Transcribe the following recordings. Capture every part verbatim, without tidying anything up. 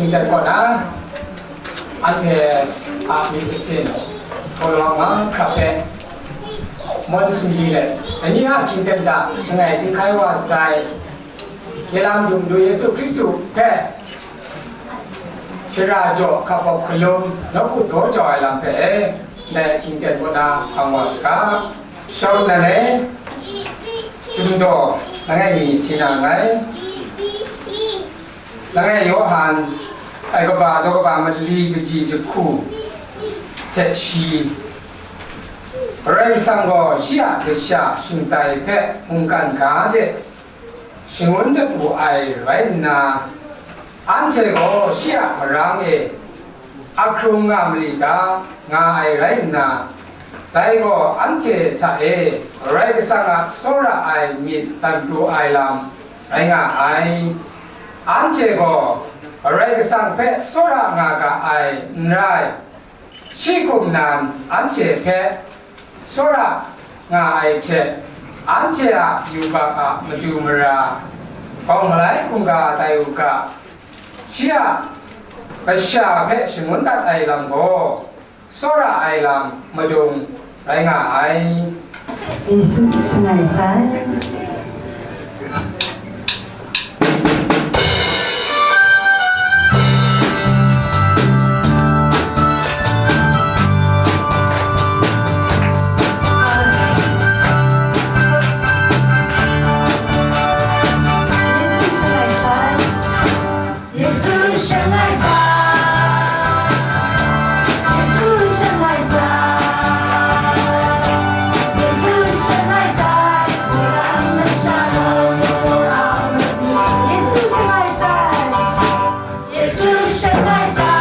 Dai kaw na, anhte a myit masin, hkawlawang mahkra hpe, mawn sumli let, dai ni a hkying ten hta, shangai chyinghkai wa sai, Yelam Daw Madu Yesu Hkristu hpe, shara jaw hkap hkap hkalum, nawku daw jau ai lam hpe, ndai hkying ten kaw na hpang wa saga. Shawng na le, Chyum Daw, langai mi hti na nngai. Langai Yawhan, ai kaba, daw kaba mali kaji jahku hte shi, Karai Kasang gaw shi a kasha shingtai hpe mungkan ga de shangun dat wu ai rai nna, anhte gaw shi a marang e ahkrung nga mali ta, nga ai rai nna, dai gaw anhte hta e Karai Kasang a tsawra ai myit dan pru ai lam rai nga ai. Anhte gaw Karai Kasang hpe tsawra nga ga ai n rai, shi hkum nan anhte hpe tsawra nga ai hte, anhte a yubak a matu mara, bawng malai hkungga tai u ga, shi a kasha hpe shangun dat ai lam gaw, tsawra ai lam madung rai nga ai. Yesu shangai sai. Yesu shangai sai. Yesu shangai sai. Yesu shangai sai. Yesu shangai sai. Yesu shangai sai. Yesu shangai sai.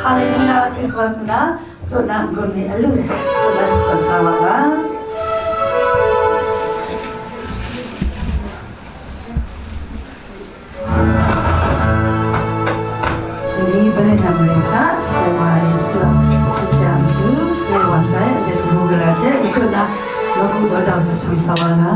Hallelujah, Christmas nna, tuna n-gun ni alu re, tuna shakawn sa wa ga. Ni bale na mare hta, shaloi wa Yesu a hkyen hte a matu, shaloi wa sai, adat kabu gara hte, tuna, nawku daw jau sa shang sa wa ga.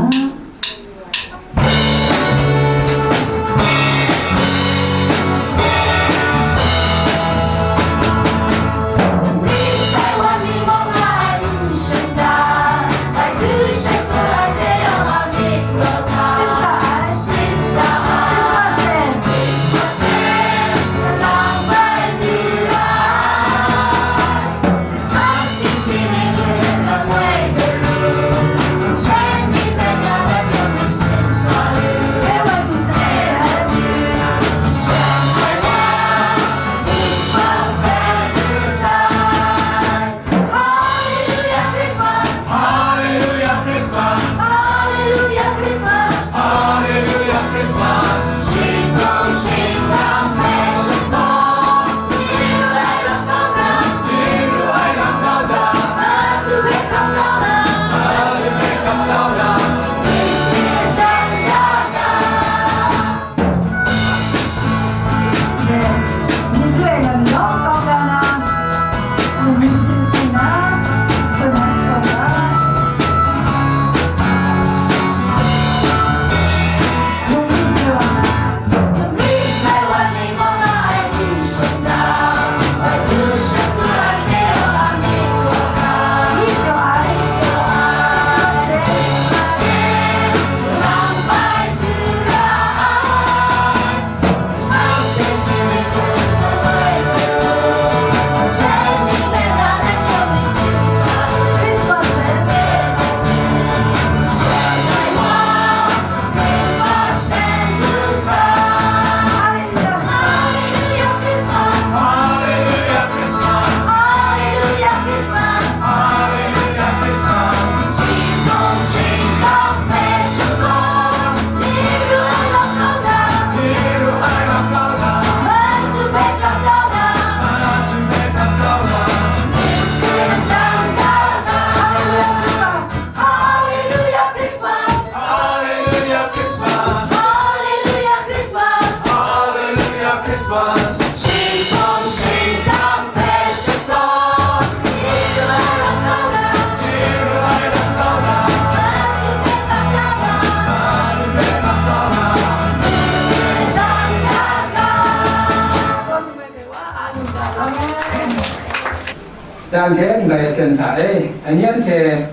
Anhte ndai aten hta e, anhte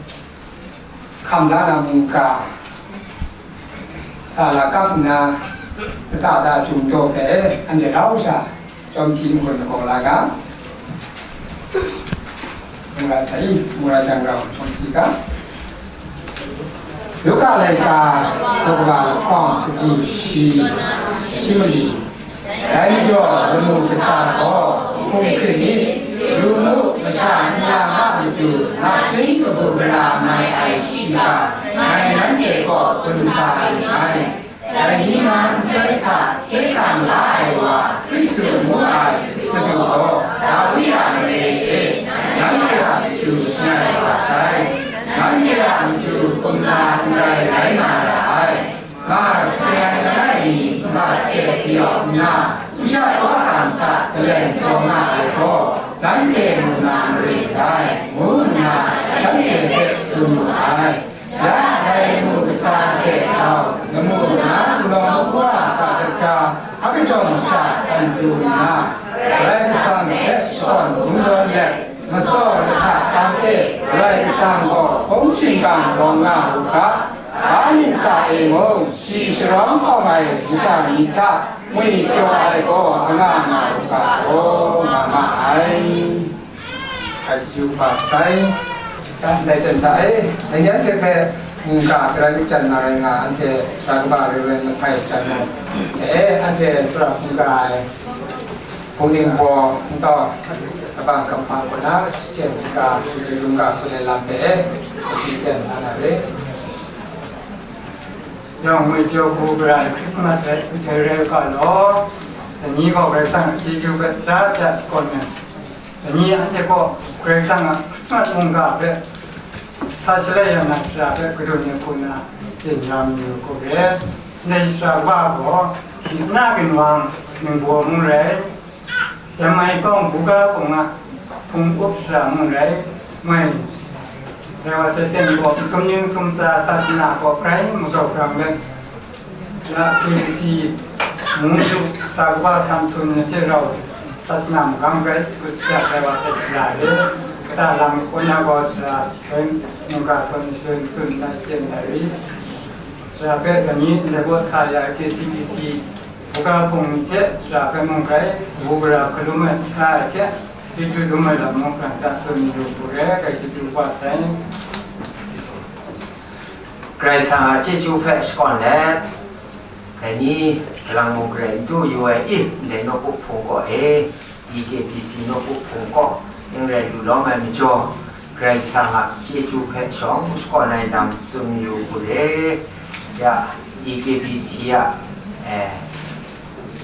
hkam la na mungga hta lakap nna, kata da jumdaw hpe anhte rau sha, chyawm hti n-gun lagaw la ga, mura sai, mura jang rau chyawm hti ga. Luka laika, daw kaba lahkawng kaji shi, shi mali. Dai majaw, lamu kasa gaw, hpung hkrit myit, yu mu, masha n ya nga matu, nakjin kabu gara mai ai shiga, ngai nanhte kaw gun sa ring ai. Dai ni na nsoi hta hkye hkrang la ai wa, Hkristu ngu ai, Madu gaw, Dawi a mare e, nanhte a matu shangai wa sai. Nanhte a matu kumla ndai rai nga ra ai. Nga shangai langai mi nba hte kayawp nna, usha tawhkam hta galen taw nga ai gaw, nanhte mu na mare dai, ngu nna shanhte hpe tsun mu ai. Ya dai lamu kasa hte rau, lamu na galaw makwa a hkra akajawng sha htan pru nna, Karai Kasang hpe shakawn dum dawn let, masaw mahta hkang e Karai Kasang gaw hpung shingkang rawng nga u ga, ga ntsa e mung shi sharawng awng ai masha ni hta ngwi pyaw ai gaw anga nga u ga, gaw nga ma ai. Hkrai chyeju hpa sai. Dan dai jan hta e, dai ni anhte hpe mungga gara jan na rai nga, anhte sara kaba Reverend Lahpai jan na e, anhte sara hkungga ai Hpung Ningbaw Hpung Tau, kaba Kamhpa kaw na, shachyen shaga, shachyen lungga, sut ai lam hpe e, shi ten na na re. Yawng ngwi jaw hku gara ai Christmas hte nhtoi rai u ga law, dai ni gaw Karai Kasang a chyeju hpe ja ja shakawn ai. Dai ni anhte gaw Karai Kasang a Christmas mungga hpe sa shalai ya na shara hpe kadun ai hku na shachyen ya mayu hku re. Ndai shara wa gaw, myit na ginwang ningbaw mung rai, Jemai kawng buga hpung a hpung up shara mung rai, mai rai wa sai ten gaw, sumning sumsa sasana gaw grai magau grang let, la K B C, Mungdu, Taguba Samson ni hte rau sasana magang grai shakut shajak rai wa sai shara re, kata lam kaw na gaw shara, rai mungga sawn ni sharin tsun na shachyen ai ri, shara hpe dai ni ndai baw sa ya K C B C, Buga hpung ni hte shara hpe mung rai, kabu gara hkalum ai hta ai hte, chyeju dum ai lam mung hkran hta tsun yu hku re, grai chyeju wa sai. Karai Kasang a chyeju hpe shakawn let, dai ni galang mung garai n du yu ai i, ndai nawku hpung kaw e, D K B C nawku hpung kaw, ning rai lu lawm ai majaw, Karai Kasang a chyeju hpe shawng shakawn ai lam tsun yu hku re. Ya, D K B C a, eh,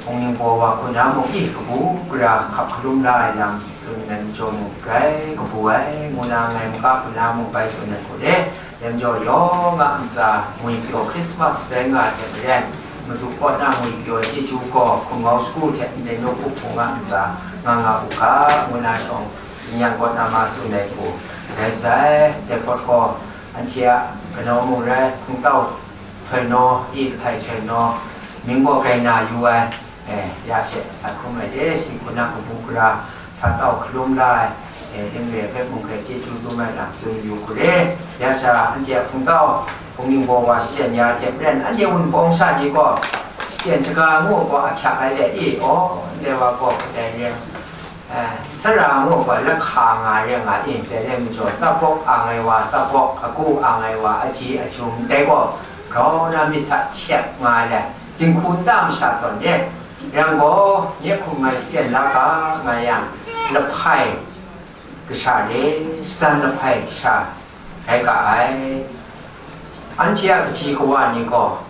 Hpung Ningbaw wa hku na mung i kabu gara hkap hkalum la ai lam tsun ai majaw mung grai kabu ai, ngu na ngai maka hku na mung bai tsun ai hku re. Dai majaw yawng a ntsa ngwi pyaw Christmas rai nga ai hte maren, Madu kaw na ngwi pyaw chyeju gaw hkumhkrang shagu hte ndai nawku hpung a ntsa nga nga u ga, ngu na shawng, Yin yang kaw na ma tsun ai hku rai sai. Depot gaw anhte a kanau mung rai, hpungtau htoi naw, i lahpai htoi naw, mying gaw grai na yu ai, eh, ya she, sa hkrum ai de, shi hku na kabu gara, sa tau hkalum la ai, eh, ning re hpe mung hkrai chyeju dum ai lam tsun yu hku re. Ya sha, anhte a hpungtau, Hpung Ningbaw wa shachyen ya hte maren, anhte Wunpawng sha ni gaw, shachyen shaga ngu gaw ahkyak ai le, i, aw, ndai wa gaw kadai re, eh, sara ngu gaw lahka nga re nga i, dai rai majaw, tsapawk ang ai wa tsapawk, agu ang ai wa aji ajum, dai gaw grau na myit hta hkyep nga ai le, dinghku nta masha zawn re, yang gaw, nye hkum ngai shachyen la ga nga yang, lahpai kasha re, shatan lahpai kasha rai ga ai. Anhte a kaji kawa ni gaw,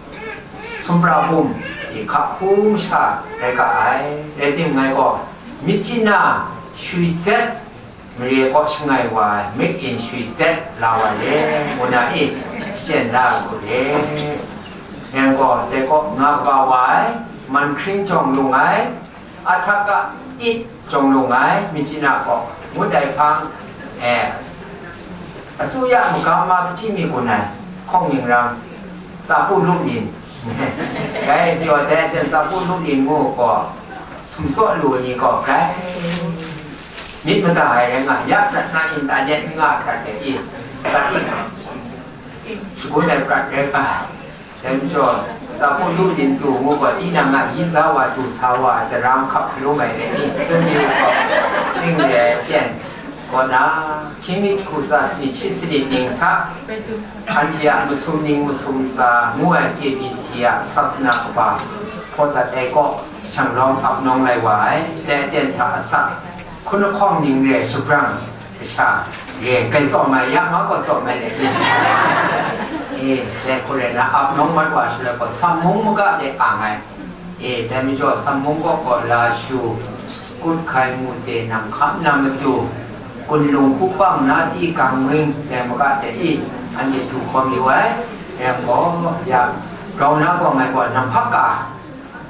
sumra bum, hka hku masha rai ga ai. Rai timung, ngai gaw, myit chyi na shwi zet mare kaw shangai wa ai, myit in shwi zet la wa re, ngu na i, shachyen la ai hku re. Ngai gaw, dai kaw nga kaba wa ai, man hkring jawng lung ai, Ahtaka it jawng lung ai, myit chyi na gaw, ngut ai hpang, eh, asuya magam ma kaji mi gun ai, hkawng ginrang, tsapu lu lin, rai pyaw dai ten tsapu lu lin ngu gaw, sumsaw lu ni gaw, grai Myit mada ai rai nga, ya prat na internet n nga prat ai i, prat i, shagun ai prat rai nga, dai majaw, Zapu lu lintu ngu gaw, tinang a yi za wa, du sa wa, tarang hkap hkalum ai rai ni, tsun yu gaw, ning re ai pyen, kaw na, hkying mi jahku tsa sanit shi sanit ning hta, anhte a masum ning masum tsa ngu ai K B C a sasana kaba hpaw dat ai kaw, shanglawm ap nawng lai wa ai, dai aten hta asak, hkun lahkawng ning re shabrang kasha re, grai tsawm ai ya, nga gaw tsawm ai le, e, dai hku rai na, ap nawng mat wa shaloi gaw, Sammung maga de ang ai, e, dai majaw, Sammung kaw gaw, Lashu, Kut Hkai, Ngu Ze, Nang Hkam Na Matu, Kunlung, Hpupang, Nati, Kangming, dai maga de i, anhte du hkawm yu ai, rai yang gaw, ya, grau na gaw, ngai gaw, Nang Hpaka,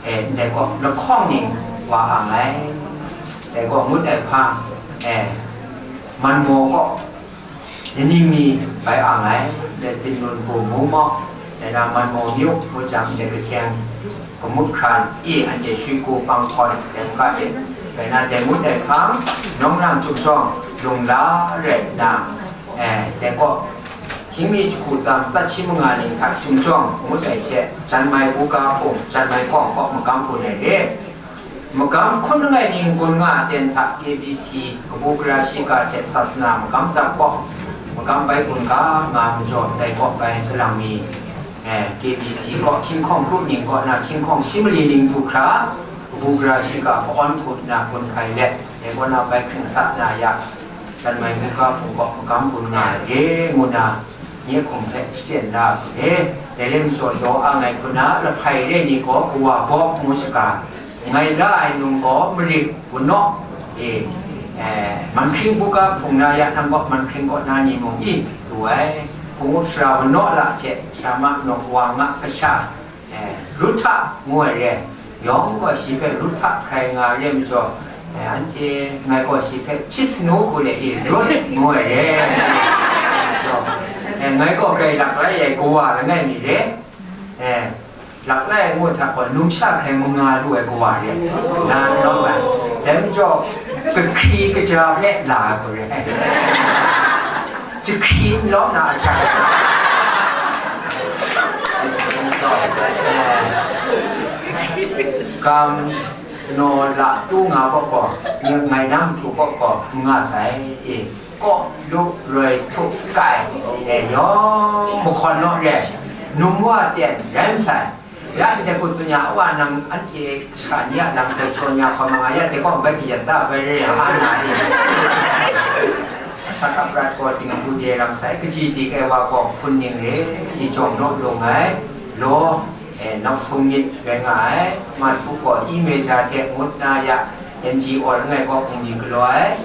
e, ndai kaw lahkawng ning wa ang ai. Dai kaw ngut ai hpang, e, Manmaw kaw, nining ni bai ang ai, dai Zinlun Hpu Mung maw, dai na Manmaw Myu ngut jang, ndai kahkyeng kamut hkran i, anhte Shwiku, Pangkhawn, dai hka de, dai na dai ngut ai hpang, nawng nang Chyum Shawng, Lungla rai nna, e, dai kaw, hkying mi jahku tsa matsat shi manga ning hta Chyum Shawng ngut ai hte, Janmai Buga Hpung, Janmai Kawng kaw magam hpun ai re. Magam hkun langai ning gun nga ai ten hta K B C kabu gara shiga hte sasana magam dap kaw, magam bai gun ga nga majaw, dai kaw bai galang mi, eh, K B C kaw hkying hkawng kru ning kaw na hkying hkawng shi mali ning du hkra, kabu gara shiga hpa-awn hku nna gun hkai let, dai kaw na bai hkring sa na ya, Janmai Buga Hpung kaw magam gun nga ai re, ngu na, nye hkum hpe shachyen la ai hku e, dai rai majaw, daw ang ai hku na, lahpai re ni gaw kawa baw ngu shaga, ngai la ai num gaw marit wanaw, e, eh, Manhkring Buga Hpung na ya, nang gaw Manhkring kaw na ni mung i du ai, hpung up sara wanaw la hte, sara ma nawk wa nga kasha, eh, Ruhta ngu ai re, yawng gaw shi hpe Ruhta hkrai nga ai re majaw, eh, anhte ngai gaw shi hpe Chisnu hku le i, Rut ngu ai re. So, eh, ngai gaw grai lak lai ai kawa langai mi re. Eh, lak lai ai ngu hta gaw, numsha hkrai manga lu ai kawa re. Na nawng ai. Dai majaw, kahkri kaja hpe la ai hku re. Jahkri n lawm na ahkyak. Gam naw la tu nga kaw gaw, ngai na matu kaw gaw, n nga sai, e, kaw, lu, roi, htuk, kai, e, yawng mahkawn naw re, num wa ten rai masai. Ya ndai hku tsun ya, a wa nang anhte kasha ni a lam hpe jaw ya hkawm nga, ya dai kaw bai kayat da bai re yang, a nga e. Sakaprat gaw dinghku de ram sai, kaji dik ai wa gaw hpun ning re, i jawng naw lung ai, law, eh, nawk sung myit rai nga ai, Mahtuk gaw i Meja hte ngut na ya, N G O langai kaw hpung mi galaw ai,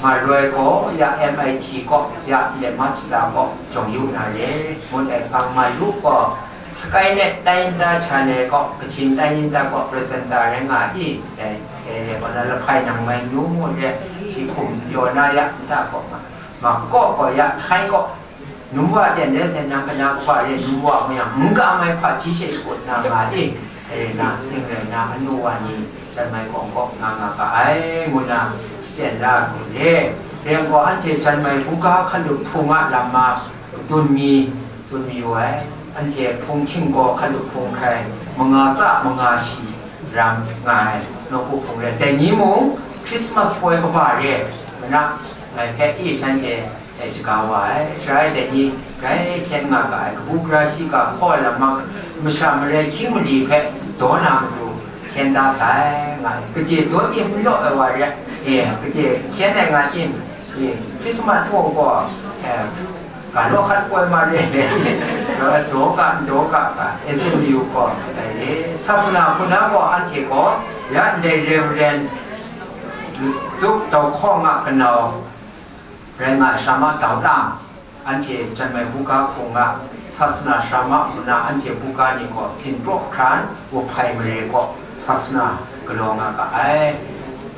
Maroi gaw ya M I T kaw ya, let Mazda kaw jawng yu na re, ngut ai hpang, Malu gaw Skynet tai nta channel kaw, Kachin tai nta kaw presenter rai nga i, dai, dai, dai, kaw na lahpai nang mai nu ngu re, shi hkum pyaw na ya nta kaw ma, ma kaw kaw ya, hkai kaw, num wa ten rai sai, nang kana kaba re, num wa mu yang, n ka mai hpaji she shakut na nga i, dai na, ning rai na, anu wa ni, Janmai Kawng kaw nga nga ga ai, ngu na, shachyen la ai hku re. Rai yang gaw, anhte Janmai Buga Hkalup Hpung a lam ma, dun mi, tsun mayu ai, anhte hpung htinggaw hkalup hpung hkrai, manga tsa manga shi ram nga ai, nawku hpung re. Dai ni mung, Christmas poi kaba re, mana, ngai hpe i shanhte, e, shaga wa ai, sharai dai ni, grai hkyen nga ga ai, kabu gara shiga hkaw lam mak, masha marai hkying mali hpe daw na matu, hkyen da sai, nga ai, gade daw tim n law ai wa re, e, gade hkyen ai nga tim, e, Christmas poi gaw, e, Ga law hkat poi ma re, daw ga, daw ga ga, S M U gaw, dai re, sasana hpuna gaw anhte gaw, ya ndai Reverend Zuk Dau Hkawng a kanau rai nga ai Sara Ma Dau Lang, anhte Janmai Buga Hpung a sasana sara ma hpuna anhte buga ni gaw, Sinpraw hkran, Wuhpai mare gaw, sasana galaw nga ga ai.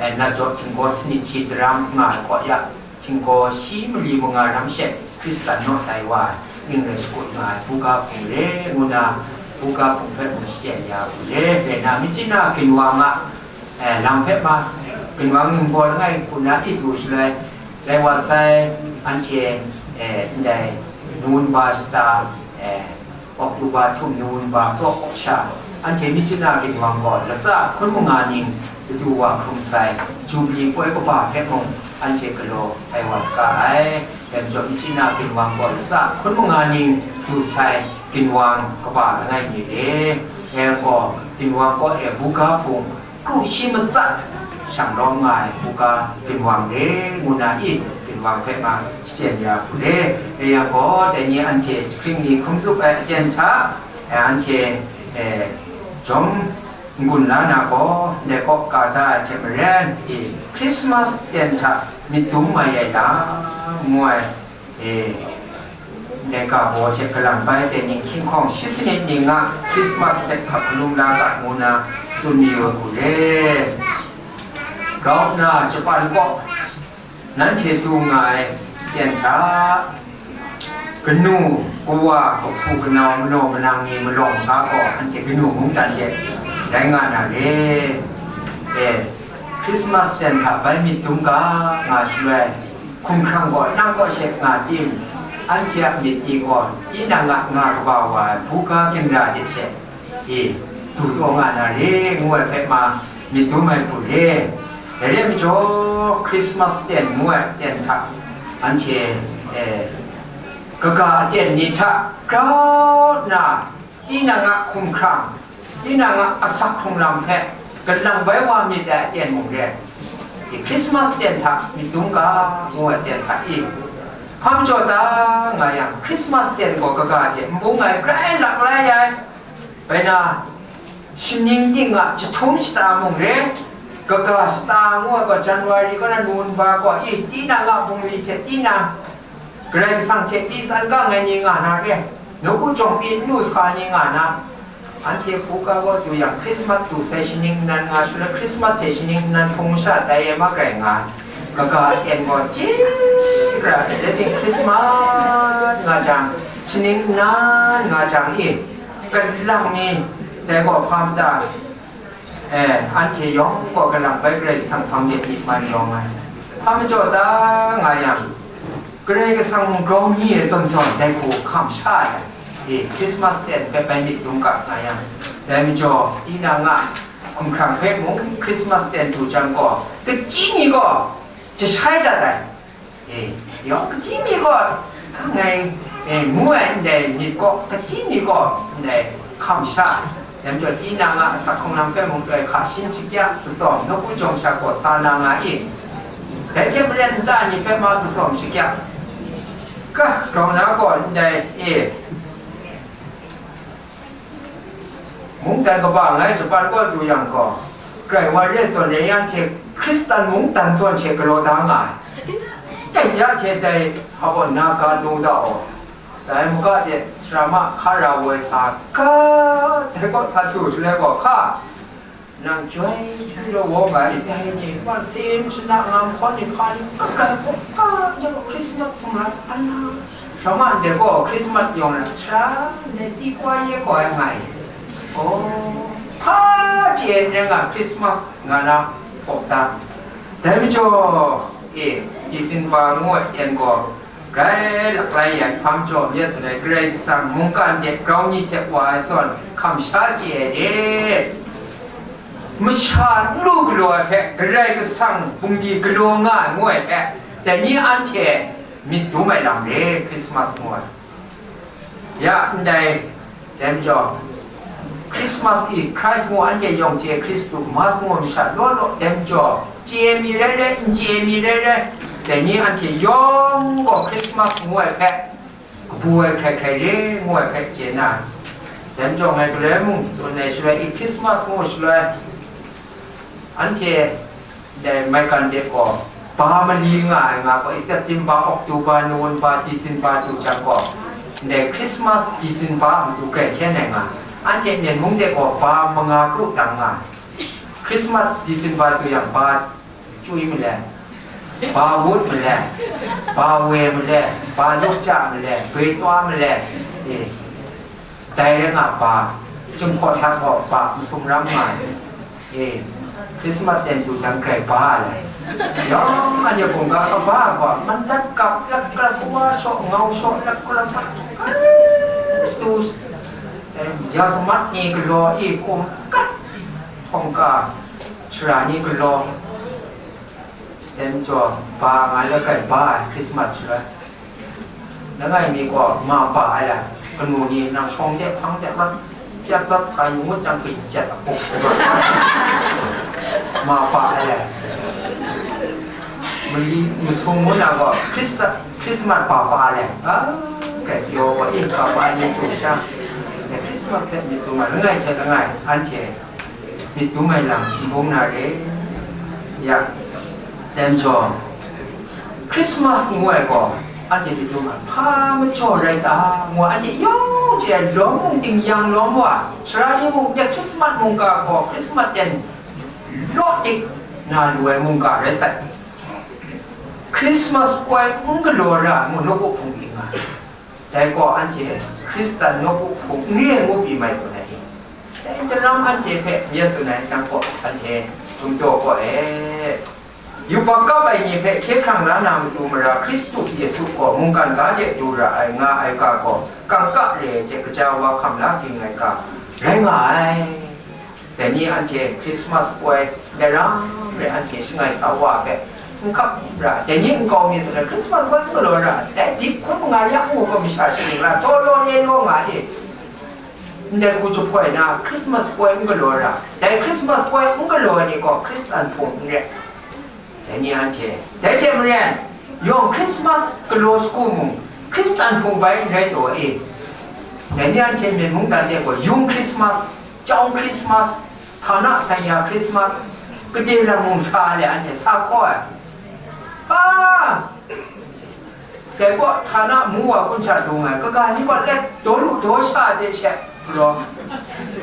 E, nat jaw htinggaw sanit hti daram nga ai kaw ya, htinggaw shi mali manga ram she Hkristan naw tai wa, ning rai shakut nga ai buga hpung re, ngu na, buga hpung hpe mung shachyen ya hku re, rai na, Myitkyina Ginwang a, e, lam hpe ma, Ginwang ningbaw langai hku na i du shaloi, dai wa sai, anhte, eh, ndai Nowemba shata, eh, Oktoba htum Nowemba kaw sha, anhte Myitkyina ginwang gaw latsa hkun manga ning ladu wa hkrum sai, Jubili poi kaba hpe mung anhte galaw ai wa saga ai. Dai majaw Myitkyina ginwang gaw latsa hkun manga ning du sai ginwang kaba langai mi re. Dai gaw ginwang kaw e buga hpung kru shi matsat shanglawm nga ai buga ginwang re ngu na i, ginwang hpe nga shachyen ya hku re. Rai yang gaw, dai ni anhte jahkring ni hkum tsup ai aten hta, eh, anhte, eh, jawm n-gun la na gaw, ndai kaw ka da ai hte maren, i, Krismas aten hta myit dum mai ai ta, ngu ai, e, ndai ga baw hte galang bai ai ni hkying hkawng shi sanit ning a Krismas hpe hkap hkalum la ga ngu na tsun mayu ai hku re. Grau nna Japan kaw nanhte du nga ai aten hta, kanu, kawa, kahpu, kanau, manaw, manang ni malawng hkra gaw anhte kanu mungdan de rai nga na re. E, Krismas aten hta bai myit dum ga nga shaloi, hkumhkrang gaw nang kaw she nga tim? Anhte a myit ni gaw tinang a nga kaba wa ai buga ginra de she, e, du taw nga na re, ngu ai hpe ma myit dum ai hku re. Dai re ai majaw, Krismas aten ngu ai aten hta anhte, e, kaga aten ni hta grau nna, tinang a hkumhkrang, tinang a asak hkrung lam hpe galang bai wa myit ai aten mung re, i, Krismas aten hta myit dum ga, ngu ai aten hta i, hpa majaw ta nga yang, Krismas aten gaw kaga hte nbung ai grai lak lai ai. Bai na, shaning ting a jahtum shata mung re, kaga shata ngu ai gaw, January kaw na Nowemba gaw, i, tinang a bungli hte tinang, Karai Kasang hte pyi tsan gang ai ni nga na re, nawku jawng pyi n lu sa ni nga na, anhte hku ka gaw du yang, Krismas du sai shaning nnan nga shaloi, Krismas hte shaning nnan hpung masha tai e ma grai nga ai. Kaga aten gaw chyi ra ai, rai tim, Krismas nga jang, shaning nnan nga jang i, kalang ni, dai gaw hpa mata, eh, anhte yawng gaw galang bai Karai Kasang hpang de myit man yawng ai. Hpa majaw ta nga yang, Karai Kasang grau mi e zawn zawn dai hku hkam sha ai, e, Krismas aten hpe bai myit dum ga nga yang, dai majaw tinang a hkumhkrang hpe mung Krismas aten du jang gaw, kachyi mi gaw jashai dat ai. E, yawng kachyi mi gaw, ngai, e, ngu ai ndai myit gaw, kachyi mi gaw ndai hkam sha ai. Dai majaw tinang a asak hkrung lam hpe mung, e, hka shin shakya, tsawm, nawku jawng sha gaw sa na nga i? Dai hte maren nta ni hpe ma tsawm shakya, ka, grau na gaw ndai, e, mungdan kaba ngai Japan kaw du yang gaw, grai wa re zawn re, yan hte Hkristan mungdan zawn hte galaw da nga ai. Dai ya hte dai hpa gaw na ga nu da aw, dai maga de sara ma hka ra woi sa ga, dai kaw sa du shaloi gaw, hka, nang joi joi law waw nga i, dai ni, wa sem shana ngam hkawn ni hpa ni, ka grai gaw, ka, ya gaw Hkrismas sumrat an na, Sha ma ndai gaw Hkrismas yawng na sha, ndai tsi kwa ye gaw ai nga i. Oh, hpa chye n rai nga Hkrismas nga na gaw ta. Dai majaw, e, Disemba ngu ai yan gaw, grai laklai yan hpa majaw myit sa ai, Karai Kasang mungkan de grau ni hte wa ai zawn hkam sha chye ai de. Masha n lu galaw ai hpe Karai Kasang bungli galaw nga ai ngu ai hpe, dai ni anhte myit dum ai lam re, Hkrismas ngu ai. Ya, ndai, dai majaw, Hkrismas i, Christ ngu anhte yawng chye, Hkristu, Mass ngu masha law law, dai majaw, chye mi rai rai, n chye mi rai rai, dai ni anhte yawng gaw Hkrismas ngu ai hpe, kabu ai hkrai hkrai re, ngu ai hpe chye na, dai majaw ngai galoi mung tsun ai shaloi i, Hkrismas ngu shaloi, anhte ndai maigan de gaw, ba mali nga ai nga gaw, September, October, November, December du jang gaw, ndai Christmas, December a matu grai hkyen ai nga, anhte Myen mung de gaw ba manga kru dang nga ai. Christmas, December du yang, ba chyoi male, ba wut male, ba we male, ba lukcha male, grai twa male, e, dai rai nga ba, chyum hkaw hta gaw ba masum ram nga ai. E, Krismas ten du jang grai ba ai. Yawng anhte hkungga kaba ai gaw, mandat kap lak kra, kawa shaw, ngau shaw lak kra, Kristus, eh, ya samat ni galaw e hkum kat, hkungga shara ni galaw, ten jaw ba nga lak kai ba ai Krismas shara. Langai mi gaw ma ba ai a, kanu ni nang shawng de hpang de mat, pyat zat sa yu ngut jang, kajat a buk, ma ba ai a. Mali masum ngu na gaw Krista, Krismas ba ba ai a. A, kai pyaw wa, e, ba ba ai ni tu sha. Krismas hpe myit tu ma, langai hte langai, anhte myit dum ai lam n bung na re. Ya, dai majaw, Krismas ngu ai gaw, anhte myit dum ai, hpa majaw rai ta, ngu ai, anhte yawng hte lawm mung ting yang lawm wa, sara ni mung de Krismas mungga gaw, Krismas ten law dik na lu ai mungga rai sai. Krismas poi n galaw ra ai mung nawku hpung ning nga ai. Dai gaw anhte Hkristan nawku hpung n re ai ngu pyi mai tsun ai. Dai jalam anhte hpe myit tsun ai, nang gaw anhte htum taw gaw e. Yubak kap ai ni hpe hkye hkrang la na matu mara Hkristu Yesu gaw mungkan ga de du ra ai nga ai ga gaw, kangka re ai hte kaja wa hkam la ging ai ga rai nga ai. Dai ni anhte Krismas poi, dai ram re anhte shangai sa wa hpe n hkap ra, dai ni nkau mi tsun ai, Krismas poi n galaw ra, dai dip hkun manga ya ngu gaw masha shaning la, taw law le law nga e, ndai hku jahpoi na, Krismas poi n galaw ra, dai Krismas poi n galaw ai ni gaw Hkristan hpung n re. Dai ni anhte, dai hte maren, yawng Krismas galaw shagu mung, Hkristan hpung bai n rai taw e. Dai ni anhte Myen mungdan de gaw, yung Krismas, chyawm Krismas, htana sanya Krismas, gade lam mung sa le anhte sa hkaw ai. A! Dai gaw, htana mu wa hpun sha dung ai, kaga ni gaw let daw lu daw sha de she, galaw.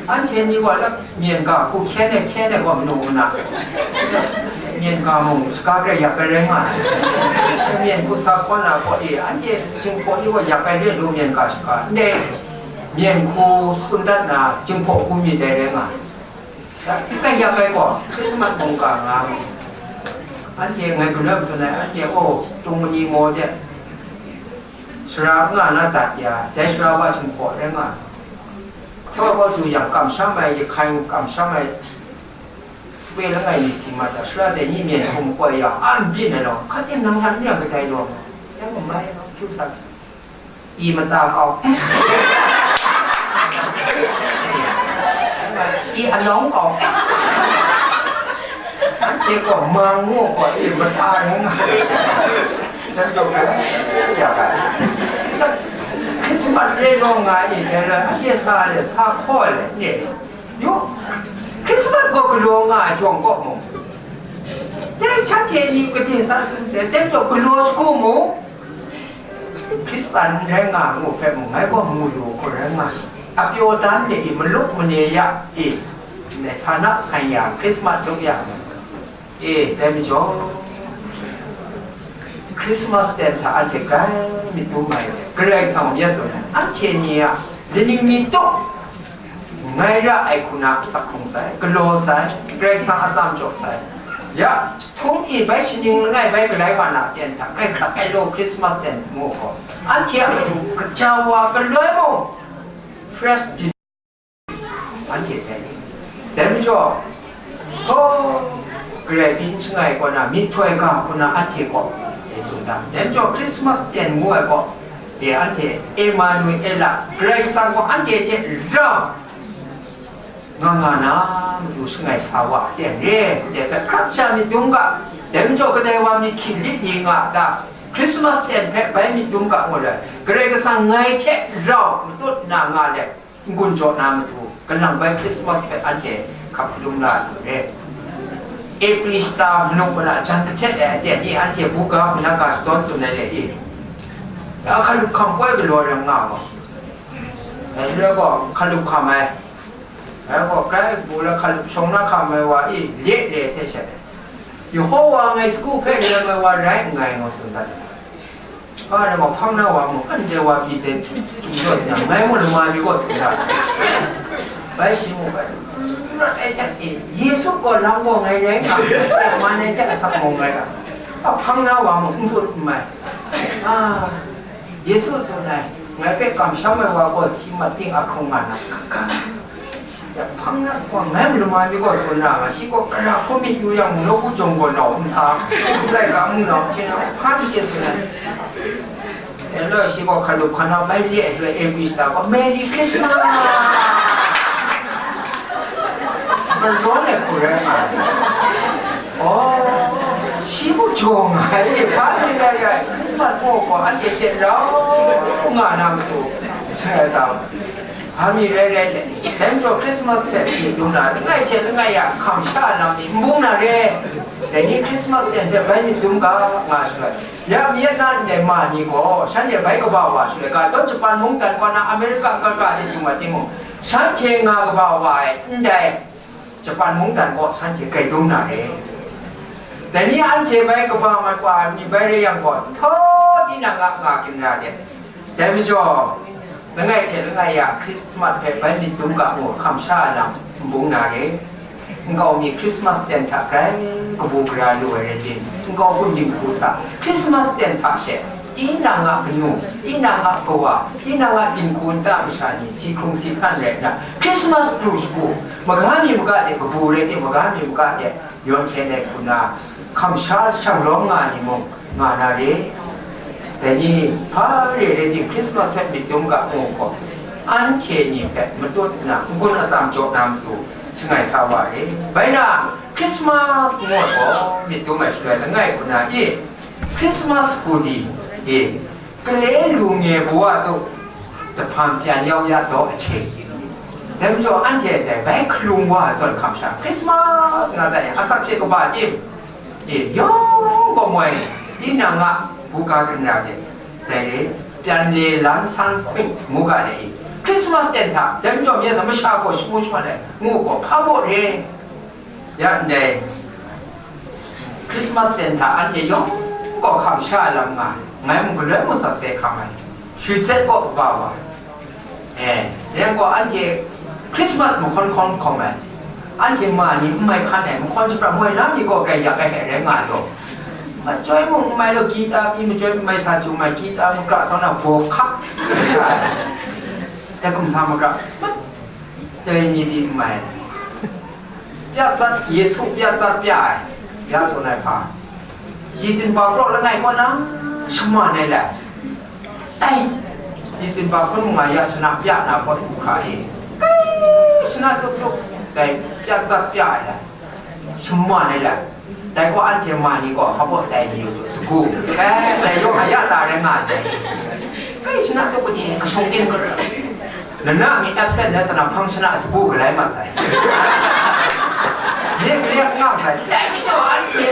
Anhte ni gaw lap myen ga hku hkyen ai hkyen ai gaw manu muna. Myen ga mung shaga grai yak ai rai nga ai. Myen hku sa hkawn na gaw e, anhte Jinghpaw ni gaw yak ai re lu myen ga shaga. Ndai myen hku tsun dat na Jinghpaw hku myit dai rai nga ai. Kai yak ai gaw, Krismas mungga nga mu. Anhte ngai galoi tsun ai, anhte, o, tung mani maw de, sara n nga na dat ya, dai sara wa Jinghpaw rai nga ai. Hkaw hkaw du yang, kamsham ai, Jahkai kamsham ai, sape langai mi si mat ai, sara dai ni myen hkum koi ya, a n byin ai law, hka ting nang yan n yang kadai law, yang n mai law, hkyu sa, i mata kau, i anawng kau, anhte gaw mang ngu gaw, i mata rai nga, dan daw ai, ya ga. Krismas re law nga i, dai rai, anhte sa le, sa hkaw le, nye. Yu, Krismas gaw galaw nga ai jawng kaw mung, dai shanhte ni gade sa, dai gaw galaw shagu mung, Hkristan n rai nga ngu hpe mung, ngai gaw mu lu hku rai nga ai. Apyaw dan de i, maluk mane ya i, htana sanya Krismas luk ya mung, e, dai majaw, Krismas ten hta anhte grai myit dum ai, Karai Kasang myit tsun ai, anhte ni a laning mi tup ngai ra ai hku na asak hkrung sai, galaw sai, Karai Kasang atsam jaw sai. Ya, htung e bai shaning langai bai galai wa na ten hta, grai hkrak ai law Krismas ten ngu gaw, anhte a matu kaja wa galoi mung, fresh anhte hpe. Dai majaw, hkaw, Karai pyi n shangai kaw na, myihtoi ga hku na anhte gaw, e tsun da. Dai majaw, Krismas ten ngu ai gaw, e anhte Emanuela, Karai Kasang gaw anhte hte rau nga nga na matu shangai sa wa ten re, dai hpe hkrap sha myit dum ga. Dai majaw, kadai wa myit hkying lit ni nga a ta? Krismas ten hpe bai myit dum ga ngu ai, Karai Kasang ngai hte rau matut na nga let, n-gun jaw na matu, kalang bai Krismas hpe anhte hkap hkalum la lu re. April shata manung mara jan kahtet ai aten e, anhte buga hpuna ga shadawn tsun ai le e, a hkalup hkam poi galaw rai nga gaw, dai re gaw hkalup hkam ai, dai gaw grai bu la hkalup shawng na hkam ai wa e, let re hte sha, Yehowa ngai sagu hpe rem ai wa rai nngai, ngu tsun dat ai. Ga na gaw hpang na wa mung, anhte wa pyi dai hti hti htum jaw sin yang, ngai mung lama mi gaw htum da. Bai shi mu bai, n rawt ai hte, Yesu gaw lam gaw ngai rai nga, man ai hte asak gaw ngai ra, a hpang na wa mung n tsun n mai. A, Yesu tsun ai, ngai hpe kamsham ai wa gaw si mat ting a hkrung nga na, kaka. Ya hpang na gaw ngai mu lama mi gaw tsun ra nga, shi gaw kara hku myit yu yang, mu nawku jawng gaw nau n sa, n lai ga mu nau hte na, hpa mi chye tsun ai. Hello, shi gaw hkalup hkanau bai le ai shaloi, English ta gaw, "Merry Christmas!" Marawn ai hku rai nga ai. Oh, shi gaw jaw nga ai, hpa rai rai ai, Christmas gaw gaw, anhte hte rau nga na matu, sai ai tsam. Hpa mi rai rai, dai majaw Christmas hpe myit dum na, langai hte langai ya hkam sha lam ni n bung na re. Dai ni Christmas hte bai myit dum ga, nga shaloi. Ya mi ya na ndai ma ni gaw, shanhte bai kaba wa shaloi, ga taw Japan mungdan kaw na America kaga de du ma timung, shanhte nga kaba wa ai ndai Japan mungdan kaw shanhte grai dum na re. Dai ni anhte bai kaba mat wa ai ni bai re yang gaw, htaw tinang a nga ginra de. Dai majaw, langai hte langai ya Christmas hpe bai myit dum ga mu, hkam sha lam n bung na re. Nkau mi Christmas ten hta grai kabu gara lu ai rai tim, nkau hpun dinghku hta Christmas ten hta she, tinang a kanu, tinang a kawa, tinang a dinghku nta masha ni si hkrung si hkan rai nna, Christmas pru shagu, maga mi maga de kabu rai tim, maga mi maga de yawn hkyen ai hku na, hkam sha shang lawm nga ni mung, nga na re. Dai ni hpa re re ting Christmas hpe myit dum ga mu gaw, anhte ni hpe matut nna n-gun atsam jaw na matu shangai sa wa re. Bai na, Christmas ngu ai gaw myit dum ai shaloi langai hku na i, Christmas huli i, kale lu nge baw a tu, jahpan pyan yau ya daw ahte. Dai majaw anhte dai bai hkalung wa ai zawn hkam sha, Christmas nga dat yang, asak hte kaba tim, e, yawng gaw moi, tinang a buga ginra de, dai re, pyan le lan san hkwi ngu ga de, Christmas ten hta, dai majaw mi a masha gaw shamu shaman ai, ngu gaw, hpa baw re. Ya ndai Christmas ten hta anhte yawng gaw hkam sha ai lam nga ai, ngai mung galoi mung sat se hkam ai, shut set gaw kaba wa ai. E, yang gaw anhte Christmas mahkawn hkawn hkawm ai, anhte ma ni n mai hkan ai, mahkawn shapram moi na mi gaw grai yak ai hpe rai nga ai law, machyoi mung n mai law, gita pyi machyoi n mai sa chyu mai, gita makra sau na baw hkap, dai hkum sa makra, dai ni pyi n mai. Pya tsat, Yesu pya tsat pya ai, ya tsun ai hpa. Dizinba praw langai kaw na, shaman ai lai. Dai, Dizinba hkun mung nga ya shana pya na pawt hku hkra e. Kai, shana tup tup, dai, pya tsat pya ai lai. Shaman ai lai. Dai gaw anhte ma ni gaw, hpa baw dai ni yu su, sagu. Kai, dai yawng a ya ta rai nga ai. Kai, shana tup gade, kashung ting kara. Nana mi absent na sana hpang shana sagu galai mat sai. Nek nek ngam sai. Dai majaw anhte,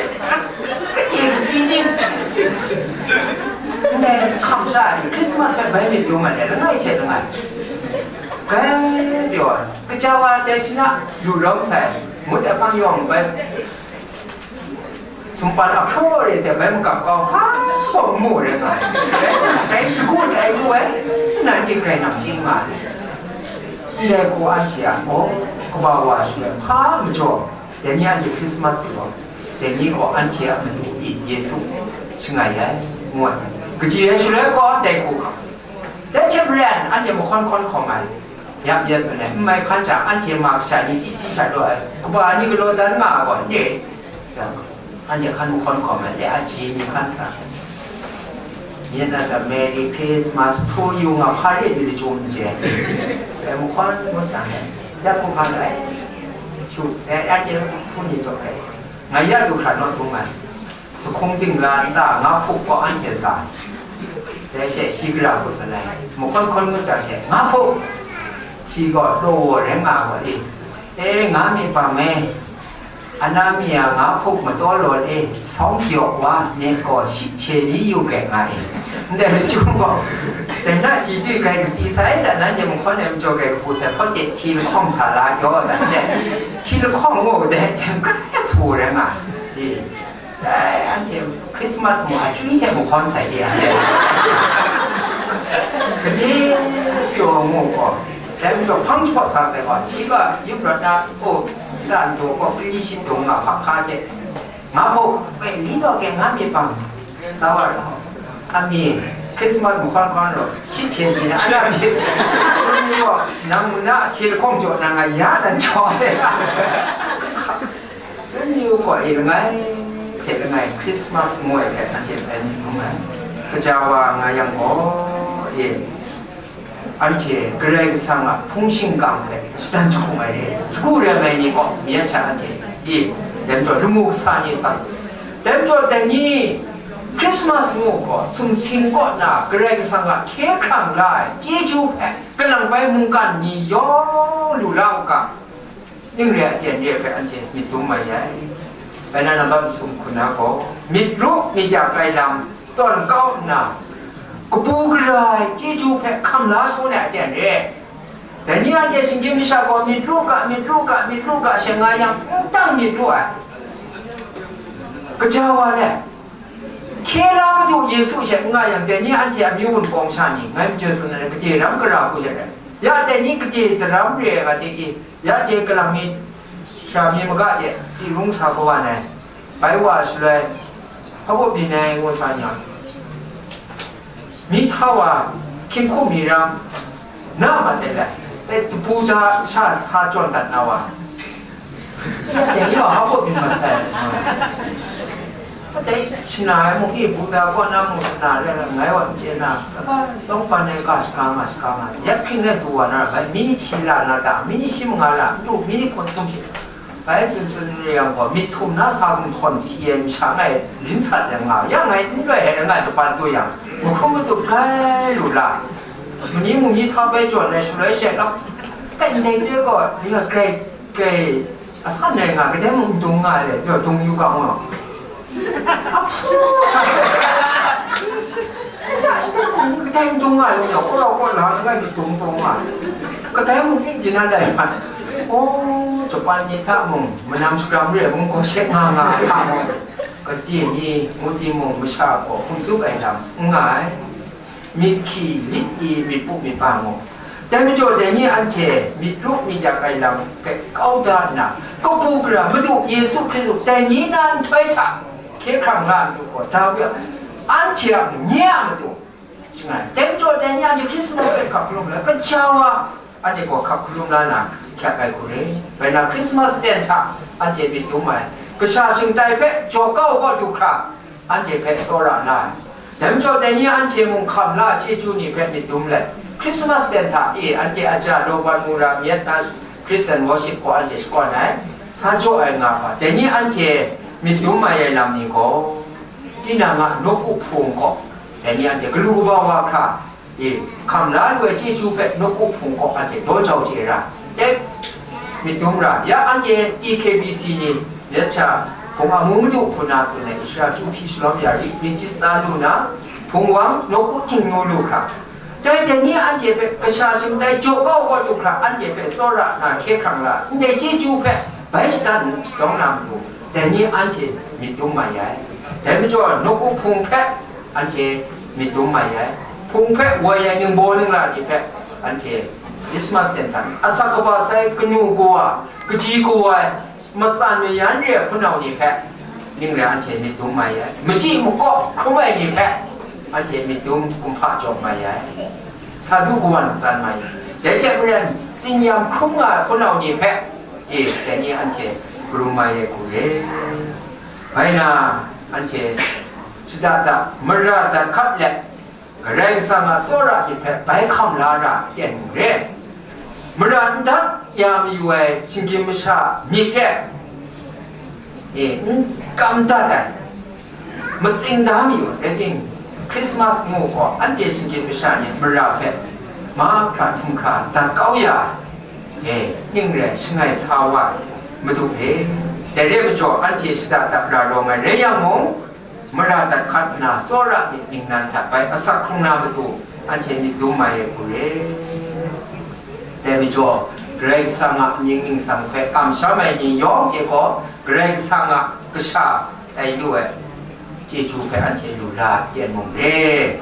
kate kasi ting. Ndai hkam sha ni Christmas hpe bai myit dum ai, langai hte langai. Gai pyaw ai. Kaja wa dai shana lu lawm sai. Ngut ai hpang yawng bai. Sumpan ahpraw re hte bai magap kau hpa gaw n mu rai nga ai. Dai sagu dai ngu ai, nanhte grai nang chye nga ai. Ndai hku anhte a gaw, kaba wa shaloi hpa majaw, dai ni anhte Krismas gaw, dai ni gaw anhte a Madu e Yesu shangai ai, ngu ai. Kaji ai shaloi gaw dai hku hkam. Dai hte maren, anhte mahkawn hkawn hkawm ai. Yap ya tsun ai, n mai hkan jang, anhte ma kasha ni chyi chyi shat lu ai, kaba ni galaw dan nga ai gaw, n re. Anhte hkan mahkawn hkawm ai, de a ji ni hkan sa. Ni na sa, "Merry Christmas to you" nga hpa re ni lachyum n chye. Dai mahkawn ngut jang, ya hku hkan ai, shu, dai anhte hpung ni jaw ai. Nga ya du hkra naw dung ai. Sahkung dingla nta nga hpup gaw anhte tsa. Dai she shi gara hku tsun ai, mahkawn hkawn ngut jang she, nga hpup! Shi gaw taw waw rai nga ai gaw, e, e, nga myit bang e, ana mi a nga hpup mataw law e, sawng kyaw wa, nek gaw shi hkye li yu kei nga e. Ndai lachyum gaw, dai na ji tui grai katsi sai, dan nanhte mahkawn ai majaw grai kabu sai, hpawt de hti lahkawng sa la kyaw, dan de, hti lahkawng ngu dai, jen grai hpu rai nga e. Dai, anhte Krismas mung achywi hte mahkawn sai de, anhte. Gade pyaw ngu gaw, Dai majaw hpang jahpawt sa sai gaw, shi gaw yup rawt na, o, nta njaw gaw kali shi dung nga hpa hka hte, nga hpaw, woi, li gaw ke nga myit bang, sa wa ra, a mi, Christmas mahkawn hkawn rawt, shi hte mi na, a na mi, ni gaw, nang mu na hte lahkawng jaw na nga ya nan jaw ai. Tsun yu gaw, e, langai hte langai Christmas ngoi hpe anhte bai mi hkrum ai. Kaja wa nga yang gaw, e, anhte Karai Kasang a hpung shingkang hpe shadan jahkung ai re. Sagu rem ai ni gaw, mi a sha anhte, e, dai majaw lamu kasa ni sa su. Dai majaw dai ni Christmas ngu gaw, sumsing kaw na Karai Kasang a hkye hkrang la ai chyeju hpe kalang bai mungkan ni yawng lu la u ga. Ning re a ten re hpe anhte myit dum mai ai. Bai na nambat masum hku na gaw, myit ru myit ya ai lam tawn kau nna, kabu gara ai chyeju hpe hkam la shangun ai a ten re. Dai ni anhte shinggyim masha gaw myit ru ga, myit ru ga, myit ru ga she nga yang, n tang myit ru ai. Kaja wa le, hkye la Madu Yesu she n nga yang, dai ni anhte amyu wunpawng sha ni, ngai majaw tsun ai, gade ram gara hku she rai. Ya dai ni gade daram re ai ga hte i, ya hte kalang mi, sara mi maga de tsi rung sa kawan ai, bai wa shaloi, hpa baw byin ai ngu sa yang, mi hta wa, hkying hkum mi ram, na ma de lai, dai tabu da sha sa jawn dat na wa, ya dai ni wa hpa baw byin mat sai. Kadai shana ai mung, e, Buddha kaw na mung shana re ai, ngai wa n chye na, lawng pan ai ga shaga ma, shaga ma, ya hpring rai du wa na ra bai, mi ni shi la na ta, mi ni shi manga la, n du, mi ni hpawt sum shi. Bai tsun tsun re yang gaw, myit htum na sa gumhtawn si ai masha ngai rin sat yang nga, ya ngai n loi ai nga Japan du yang, mahkrum matup rai lu la, mani mung ni hta bai jawn ai shaloi she lap, kai ndai doi gaw, ni nga grai, grai, asan ai nga, kadai mung dung nga ai le, dung yu ga ngu. Ahpu! Kadai dung nga ai le, ko rau ko la nga ni dung dung nga. Kadai mung ning jin na dai ma. Oh, Japan ni hta mung, manam shakram re mung, ko shek nga nga hta mung. Kati ni, ngu timung, masha gaw hkum tsup ai lam n nga ai. Myit hkyi, myit i, myit pu myit pa ngu. Dai majaw dai ni anhte myit ru myit yak ai lam hpe kau da nna, kabu gara Madu Yesu Hkristu dai ni na nhtoi hta hkye hkrang la ai Madu gaw Dawi a, anhte a nye a matu, shangai. Dai majaw dai ni anhte Hkrismas hpe hkap hkalum la, kaja wa anhte gaw hkap hkalum la na hkyak ai hku re. Bai na Hkrismas ten hta anhte myit dum ai, kasha shingtai hpe jaw kau kaw du hkra, anhte hpe tsawra la ai. Dai majaw dai ni anhte mung hkam la chyeju ni hpe myit dum let, Hkrismas ten hta e anhte aja Robert Mura Vietnam Christian Worship gaw anhte shakawn ai, sa jaw ai nga hpa, dai ni anhte myit dum mai ai lam ni gaw, tinang a nawku hpung gaw, dai ni anhte galu kaba wa hkra, e, hkam la lu ai chyeju hpe nawku hpung kaw anhte daw jau chye ra, dai myit dum ra, ya anhte T K B C ni, myit sha hpung amu madu hku na tsun ai, Israel kyu hpyi shalawm ya ri, myit chyi sa lu na, hpung wang nawku htingnu lu hkra, dai dai ni anhte hpe kasha shingtai jaw kau kau du hkra, anhte hpe tsawra na hkye hkrang la, ndai chyeju hpe bai shadan shadawng na matu, dai ni anhte myit dum mai ai. Dai majaw nawku hpung hpe anhte myit dum mai ai. Hpung hpe woi ai ningbaw ningla ni hpe anhte Christmas ten hta asak kaba sai kanu kawa, kaji kawa ai, matsan mayan re ai hpunau ni hpe ning rai anhte myit dum mai ai. Machyi makaw hkrum ai ni hpe anhte myit dum kumhpa jaw mai ai. Sa du kawan matsan mai ai. Dai hte maren, tsinyam hkrum nga ai hpunau ni hpe, e, dai ni anhte karum mai ai hku re. Bai na, anhte shada da, mara dat hkat let, Karai Kasang a tsawra myit hpe bai hkam la ra ten re. Mara n dat ya mayu ai shinggyim masha myit re, e, n kam dat ai, matsing da mayu ai, rai tim, Christmas ngu gaw, anhte shinggyim masha ni mara hpe mahkra htum hkra dat kau ya, e, ning re shangai sa wa ai, Madu e. Dai re majaw, anhte shada da ra rawng ai rai yang mung, mara dat hkat nna, tsawra myit ningnan hta bai asak hkrung na matu, anhte myit dum mai ai hku re. Dai majaw, Karai Kasang a amying ningsang hpe kamsham ai ni yawng hte gaw, Karai Kasang a kasha tai lu ai chyeju hpe anhte lu la ten mung re.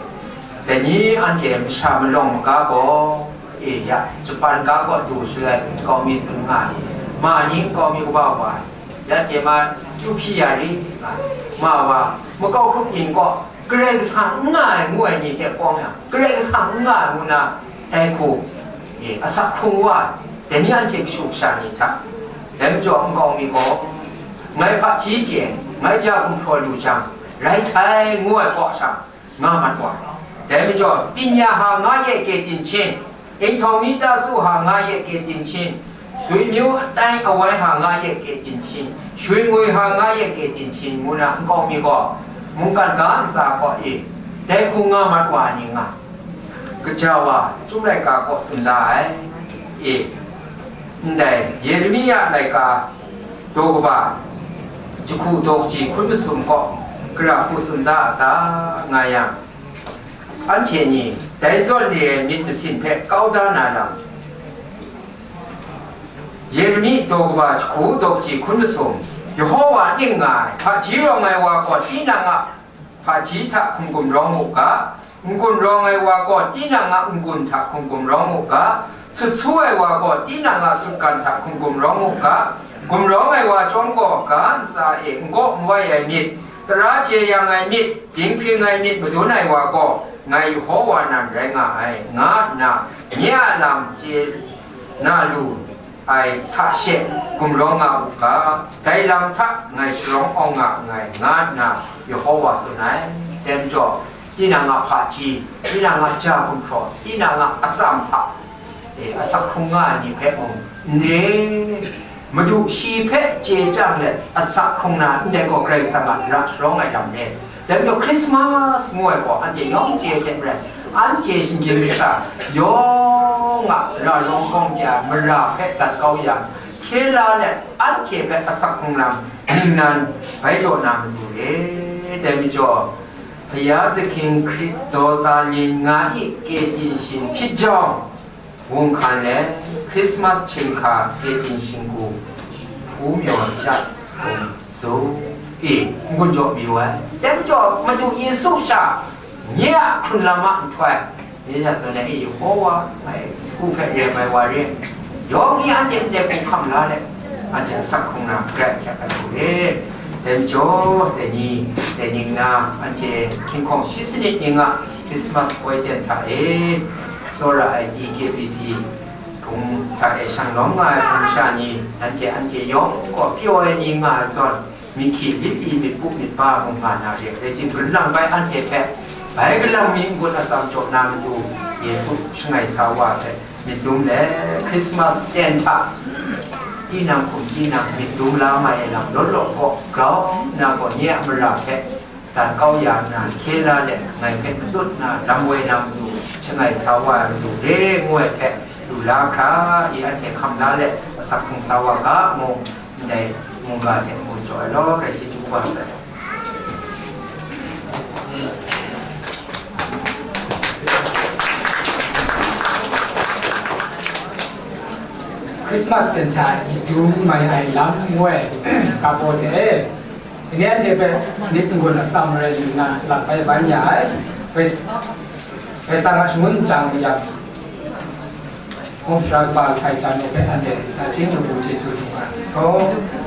Dai ni anhte masha malawng maga gaw, E ya, Japan ga kaw du shaloi nkau mi tsun nga ai, ma ni nkau mi kaba wa ai, ya hte ma, kyu hpyi ya ri nga ai, ma wa, makau hkrup yin kaw Karai Kasang n nga ai ngu ai ni hte pawng yang, Karai Kasang n nga ai ngu na, dai hku, e, asak hkrung wa ai, dai ni anhte kashu kasha ni hta, dai majaw nkau mi gaw, ngai hpaji chye, ngai ja gumhpraw lu jang, rai sai ngu ai kaw sha, nga mat wa. Dai majaw, ပညာဟာ ငါ့ရဲ့ ကယ်တင်ခြင်း, အိမ်ထောင်မိသားစုဟာ ငါ့ရဲ့ ကယ်တင်ခြင်း, ဆွေမျိုးအသိုင်းအဝိုင်းဟာ ငါ့ရဲ့ ကယ်တင်ခြင်း, ရွှေငွေဟာ ငါ့ရဲ့ ကယ်တင်ခြင်း ngu na nkau mi gaw, mungkan ga ntsa kaw e, dai hku nga mat wa ai ni nga, kaja wa, Chyum laika kaw tsun da ai, e, ndai, Yeremia laika, daw kaba, jahku daw kaji hkun masum kaw, gara hku tsun da a ta, nga yang, anhte ni dai zawn re ai myit masin hpe kau da na lam, Yeremi daw kaba jahku daw kaji hkun masum, Yehova ning nga ai, hpaji rawng ai wa gaw tinang a hpaji hta hkum gumrawng u ga, n-gun rawng ai wa gaw tinang a n-gun hta hkum gumrawng u ga, sut su ai wa gaw tinang a sutgan hta hkum gumrawng u ga, gumrawng ai wa chyawm gaw ga ntsa e n gaw n wai ai myit, tara jeyang ai myit, dinghpring ai myit madun ai wa gaw, ngai Yehova nan rai nga ai, nga nna, nye a lam chye na lu ai hta she gumrawng nga u ga, dai lam hta ngai sharawng awng nga nngai, nga nna Yehova tsun ai. Dai majaw, tinang a hpaji, tinang a ja gumhpraw, tinang a atsam hta, e, asak hkrung nga ai ni hpe mung n re, Madu shi hpe chye chyang let asak hkrung na ndai gaw Karai Kasang a ra sharawng ai lam re. Dai majaw Krismas ngu ai gaw anhte yawng chye hte maren, anhte shinggyim masha yawng a ra rawng kawng kya mara hpe dat kau yang, hkye la let anhte hpe asak hkrung lam ningnan bai jaw na matu re. Dai majaw, ဘုရားသခင်ခရစ်တော်သာလျှင် ငါ၏ ကယ်တင်ရှင်ဖြစ်ကြောင်း ဝန်ခံလျက် ခရစ်စမတ်ချိန်ခါ ကယ်တင်ရှင်ကို ဖူးမျှော်ကြကုန်စို့။ E, n-gun jaw mayu ai. Dai majaw, Madu Yesu sha, nye a hkrun lam a nhtoi, nye sha tsun ai, e, Yehova, ngai hku hpe rem ai wa re, yawng ni anhte ndai hku hkam la let, anhte asak hkrung na grai hkyak ai hku re. Dai majaw, dai ni, dai ning na, anhte hkying hkawng shi sanit ning a Christmas ပွဲ ten hta e, tsawra ai D K B C hpung hta e shang lawm nga ai hpung sha ni, anhte, anhte yawng gaw pyaw ai ni nga ai zawn, myit hkyi, myit pyi, myit pu, myit pa, mung nga na re, dai hte mung lang bai anhte hpe, bai galang mi n-gun atsam jaw na matu, Yesu shangai sa wa hpe myit dum let, Christmas ten hta, tinang hkum tinang myit dum la mai ai lam law law gaw, grau nna gaw nye a mara hpe, dan kau ya nna, hkye la let, ngai hpe matut nna, lam woi na matu, shangai sa wa ai matu re ngu ai hpe, lu la hkra i, anhte hkam la let, asak hkrung sa wa ga, mung, ndai mungga hte mung jaw ai law, Karai Kasang chyeju kaba sai. Christmas ten hta i dum mai ai lam ngu ai, kabaw hte, Ni anhte hpe myit n-gun atsam marai lu nna lam bai ban ya ai. Bai, bai sang a shangun chyang mayam, hkum sara kaba hkai hta nu hpe anhte nachying kabu chyeju lu nga ai.